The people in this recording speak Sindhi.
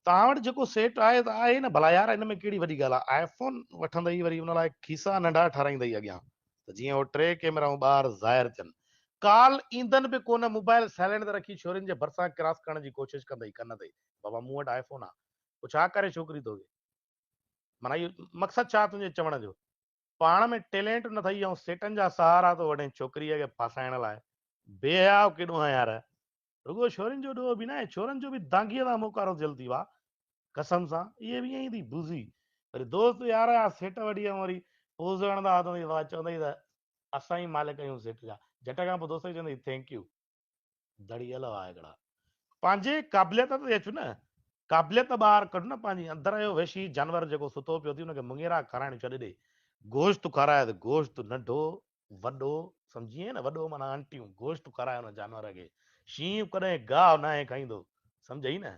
توهان وٽ جيڪو سيٽ آهي ته آهي نه ڀلا يار ان ۾ ڪهڙي وڏي ڳالهه آهي آئي فون وٺندئي وري ان لاء کيسا ننڍا ٺاراهيندئي اڳيان ته جيئن اهي ٽي ڪيمرائون ٻاهر ظاهر ٿين ڪال ايندن به ڪونه موبائل سائلينٽ تي رکي ڇورين جي ڀرسان ڪراس ڪرڻ جي ڪوشش ڪندئي ڪن تي بابا مون وٽ آئي فون آهي پوء ڇا ڪري ڇوڪري توکي معنيٰ اهو مقصد ڇا تنهنجي چوڻ جو پاڻ ۾ ٽيلينٽ نه ٿئي ۽ سيٽن جا سهارا ٿو وٺين ڇوڪريء کي ڦاسائڻ لاء بي حياء ڪيڏو آهين يار رڳو ڇورين جو ڏوهه به ناهي، ڇورن جو به دانگيء تان منهن ڪارو ٿيل ٿي وا قسم سان اهي به ائين ئي ٿي بوزي وري دوست يار جا سيٽ وٺي ۽ وري پوز هڻندا وتندئي وا چوندئي ته اسان ئي مالڪ آهيون سيٽ جا جهٽ کان پوء دوست کي چوندئي thank you دڙيل هئا هڪڙا. پنهنجي قابليت تي اچ نه قابليت ٻاهر ڪڍ نه پنهنجي اندر جو وحشي جانور جيڪو ستو پيو ٿي ان کي مڱيرا کارائڻ ڇڏي ڏي گوشت کاراء ته گوشت ننڍو وڏو سمجهين نه وڏو معنيٰ آنٽيون گوشت کارائي ان جانور کي شينهن ڪڏهن گاهه ناهي کائيندو سمجهئي نه.